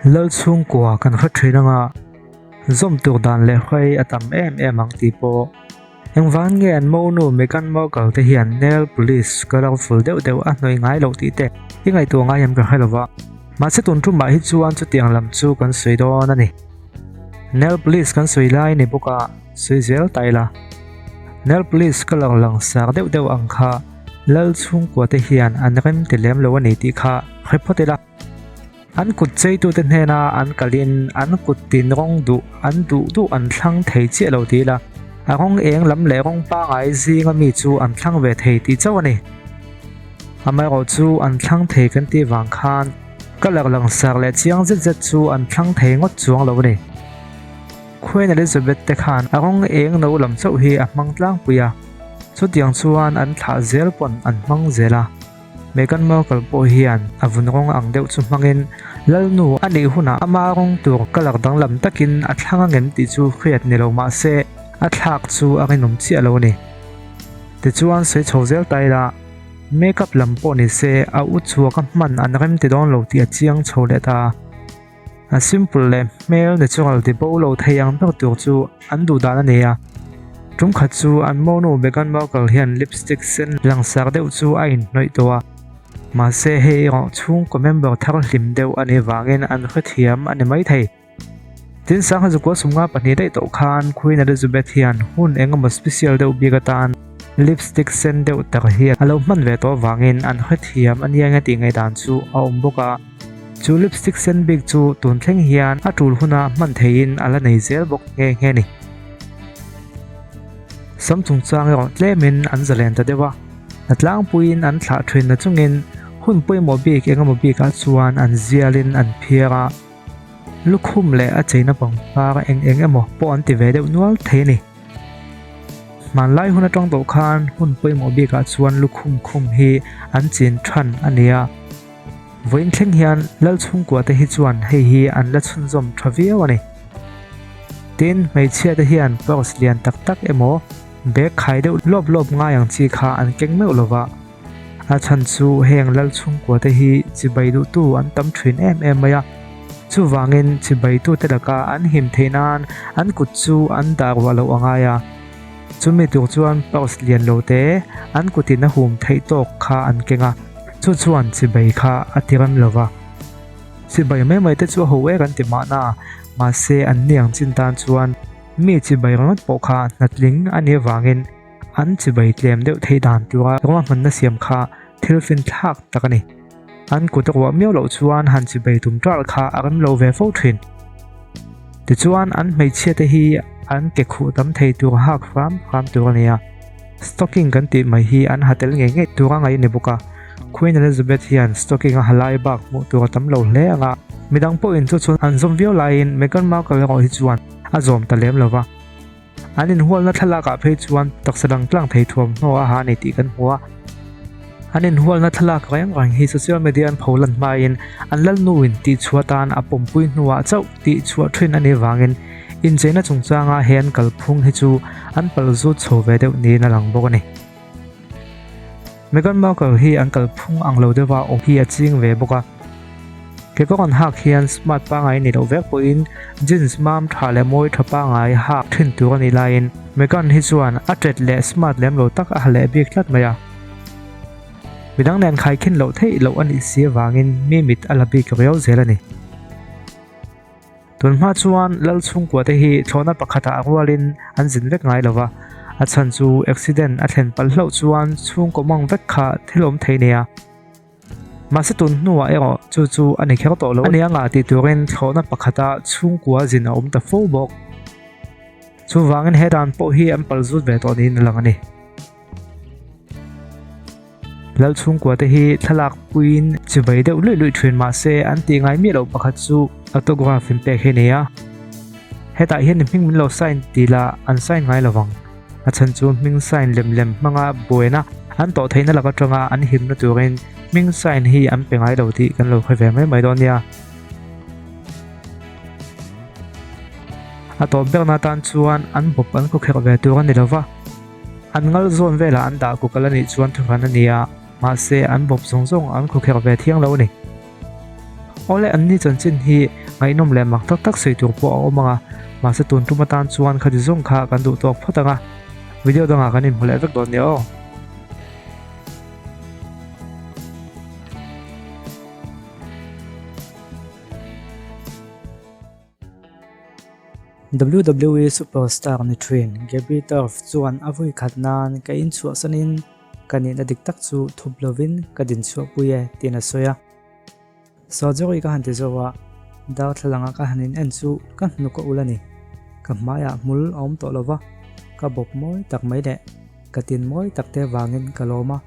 Lal chhungkua kan hre thin anga zawm tur dan leh hrei a tam em em ang tih pawh engvang nge an monu Meghan Markle te hian nail polish colourful deuh deuh a hnawih ngai loh tih te i ngaihtuah ngai em ka hre lova mahse tun tumah hi chuan chutiang lam chu kan sawi dawn a ni. Nail polish kan sawi lai ni bawk a sawi zel ta ila nail polish colour langsar deuh deuh ang kha Lal chhungkua te hian an rem ti lem lo a ni tih kha hre phawt ila. An kut cheitute hnena an kalin an kut tin rawng duh an duh duh an thlang thei chiah lo ti ila, a rawng eng lam leh rawng pangai zinga mi chu an thlang ve thei tih chauh a ni. Amaherawh chu an thlang thei kan tih vang khan colour langsar leh chiang zet zet chu an thlang thei ngawt chuang lo a ni. Queen Elizabeth te khan a rawng eng no lam chauh hi a hmang tlangpui a, chutiang chuan an thlah zel pawn an hmang zel a. Meghan Markle pawh hian a vun rawng ang deuh chu hmangin Lalnu a nih hunah ama rawng tur colour danglam takin a thlang angem tih chu hriat ni lo mah se a thlak chu a rinawm chiah lo a ni. Tichuan sawi chho zel ta ila makeup lam pawh ni se a u chhuak a hman an rem ti dawn lo tih a chiang chho leh ta. A simple leh hmel natural ti bo lo thei ang ber tur chu an duh dan a ni a. Tum khat chu an monu Meghan Markle hian lipstick sen langsar deuh chu a inhnawih tawh a. Mahse hei erawh chhungkaw member thar hlim deuh a nih vangin an hrethiam a ni maithei. Tin sangha zukua sumnga pahnih daih tawh khan Queen Elizabeth hian hun engemaw special deuh bik atan lipstick sen deuh tak hi a lo hman ve tawh vangin an hrethiam a nia nge tih ngaihdan chu a awm bawk a. Chu lipstick sen bik chu tun thleng hian a tul huna hman theihin a la nei zel bawk nghe nghe ni. Sam chungchang erawh tlemin an zalen ta deuh a, hna tlangpuiin an thlah thin na chungin hun pawimawh bik engemaw bikah chuan an zialin an phiar a, lukhum leh a cheina pangpar eng eng emaw pawh an ti ve deuh nual thei a ni. Hmanlai hun atang tawh khan hun pawimawh bikah chuan lukhum khum hi an chin than a ni a. Vawiin thleng hian Lal chhungkua te hi chuan hei hi an la chhunzawm tha viau a ni. Tin, hmeichhia te hian purse lian tak tak emaw bag khai deuh lawp lawp ngai ang chi kha an keng meuh lova. A chhan chu heng Lal chhungkua te hi chibai duhtu an tam thin em em mai a. Chuvangin chibai tute laka an him theih nan an kut chu an dah ruah loh a ngai a. Chumi tur chuan purse lian lo te an kutin a hum theih tawk kha an keng a, chu chuan chibai kha a ti rem lo va. Chibai mai mai te chu a ho ek an ti mahna, mahse an ni ang chin tan chuan mi chibai ringawt pawh kha hnatling a nih avangin an chibai tlem deuh theih dan tura ruahmanna siam kha thil finthlak tak a ni. An kut a ruah miau loh chuan han chibai tum ṭalh kha a rem lo ve fo ṭhin. Tichuan an hmeichhia te hi an ke khuh tam thei tur hak hram hram tur a ni a, stocking kan tih mai hi an ha tel ngei ngei tur a ngaih a ni bawk a. Queen Elizabeth hian stocking a ha lai bak hmuh tur a tam lo hle ang a, midang pawhin chu chuan an zawm viau laiin Meghan Markle erawh hi chuan a zawm ta lem lo va. An inhualna thlalakah phei chuan taksa dang tlang thei thuamhnaw a ha a ni tih kan hmu a. An inhualna thlalak reng reng hi social media an pho lan hmain an lalnuin tihchhuah atan a pawmpui hnuah chauh tihchhuah thin a nih vangin incheina chungchanga he an kalphung hi chu an palzut chho ve deuh niin a lang bawk a ni. Meghan Markle hi an kalphung ang lo deuha awm hi a ching ve bawk a. Kekawr an hak hian smart pangai ni loh vek pawhin jeans mam tha leh mawi tha pangai hak thin tur a nih laiin Meghan hi chuan a tet leh smart lem lo tak a ha leh bik tlat mai a. Midang nen khaikhin loh theih loh a nih si avangin mi mit a la bik riau zel a ni. Tunhma chuan Lal chhungkua te hi thlawhna pakhatah a rualin an zin vek ngai lova, a chhan chu accident a thlen palh hlauh chuan chhungkaw mang vek kha thil awm thei nia. Mahse tun hnuah erawh chu chu a ni kher tawh lo a nia ngah tih turin thlawhna pakhata chhungkua zin a awm ta fo bawk. Chuvangin he dan pawh hi an palzut ve tawh niin a lang a ni. Lal chhungkua te hi thlalak puiin chibai deuh luih luih thin mah se an tih ngai miah loh pakhat chu autograph in pek hi a ni a. Hetah hian hming min lo sign tih lah an sign ngai lo vang. A chhan chu hming sign lem lem hmanga buaina an tawh theihna lak atanga an himna turin hming sign hi an pe ngai lo tih kan lo hre ve mai mai dawn nia. A tawp berna atan chuan an bawp an khawkherh ve tur a ni lo va. An ngal zawn velah an dah kuk ala nih chuan thuhran a ni a, mahse an bawp zawng zawng an khawkherh ve thiang lo a ni. Awle anni chanchin hi ngaihnawm leh mak tak tak sawi tur pawh a awm ang a, mahse tun tum atan chuan khati zawng kha kan duh tawk phawt ang a, video dangah kan inhmu leh vek dawn nia aw. WWE Superstar ni thin Gabby Turf chuan a vui khat nan ka inchhuahsanin ka nihna dik tak chu thup lovin ka dinchhuahpui e tiin a sawi a. Surgery ka han ti zo a, darthlalanga ka han in en chu ka hnuk a ul a ni. Ka hmaiah hmul a awm tawh lo va, ka bawp mawi tak mai leh ka tin mawi tak te vangin ka lawm a,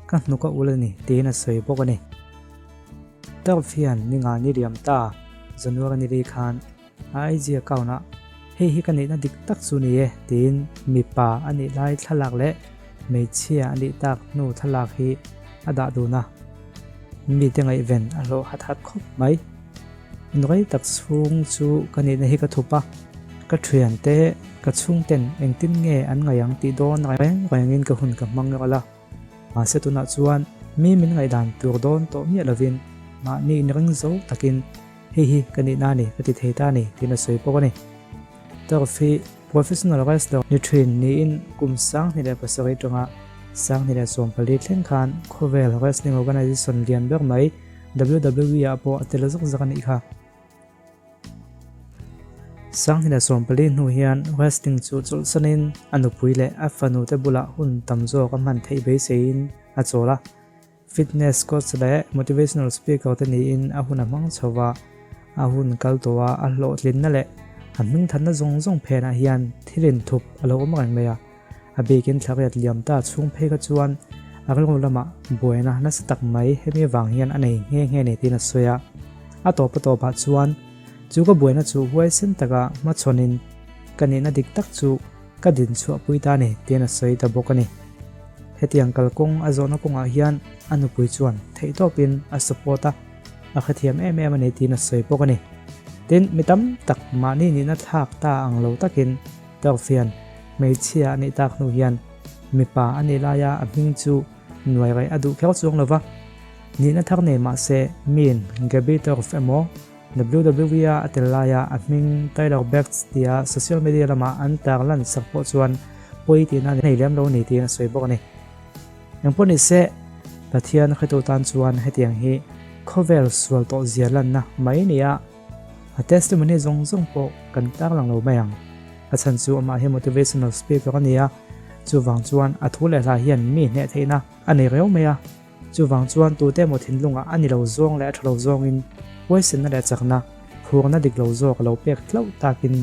ka hnuk a ul a ni tiin a sawi bawk a ni. Turf hian ninga ni liam ta, January ni li khan a IG account ah hei hi ka nihna dik tak chu ni e tiin mipa a nih lai thlalak leh hmeichhia a nih tak hnu thlalak hi a dah dun a, mite ngaihven a hlawh hat hat khawp mai. Inrei tak chhung chu ka nihna hi ka thup a, ka thiante ka chhungten engtin nge an ngaih ang tih dawn reng rengin ka hun ka hmang rawlh a. Mahse tunah chuan mi min ngaihdan tur dawn tawh miah lovin mahni inring zo takin hei hi ka nihna a ni ka ti thei ta a ni tiin a sawi bawk a ni. Turf hi professional wrestler ni thin niin kum 2007 atanga 2014 thleng khan khawvel wrestling organization lian ber mai WWE ah pawh a tel zak zak a nih kha. 2014 hnu hian wrestling chu chawlhsanin a nupui leh a fanute bulah hun tam zawk a hman theih beiseiin a chawl a. Fitness coach leh motivational speaker te niin a hun a hmang chho va, a hun kal tawh a, a hlawhtlinna leh a hmingthanna zawng zawng phenah hian thil inthup a lo awm reng mai a. A bikin thlariat liam ta chhung phei kha chuan a rilru lamah buaina nasa tak mai hemi avang hian a nei nghe nghe ni tiin a sawi a. A tawp a tawpah chuan chu ka buaina chu huaisen taka hmachhawnin ka nihna dik tak chu ka dinchhuahpui ta ni tiin a sawi ta bawk a ni. Hetiang kalkawng a zawhna kawngah hian a nupui chuan theihtawpin a support a, a hrethiam em em a ni tiin a sawi bawk a ni. Tin, mi tam tak mahni nihna thlak ta ang lo takin Turf hian hmeichhia a nih tak hnu hian mipa a nih laia a hming chu nuai raih a duh kher chuang lo va, nihna thar nei mah se miin Gabby Turf emaw WWE-a a tel laia a hming Tyler Bates tia social media lama an tarlan sak pawh chuan pawi tihna nei lem lo ni tiin a sawi bawk a ni. Engpawh ni se, Pathian hretu tan chuan hetiang hi khawvel sual tawh zia lanna mai a ni a, A testimony zawng zawng pawh kan tarlang lo mai ang. A chhan chu amah hi motivational speaker a ni a, chuvang chuan a thu leh hla hian mi hneh theihna a nei reu mai a. Chuvang chuan tute emaw thinlungah a ni lo zawng leh a tha lo zawngin huaisenna leh chakna, phurna dik lo zawk a lo pek tlauh takin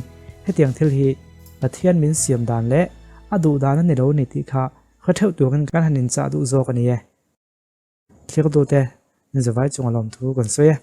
hetiang thil hi Pathian min siam dan leh a duh dan a ni lo ni tih kha hre theuh turin kan han inchah duh zawk a ni e. Thlir tute, Zavai chunga lawmthu kan sawi e.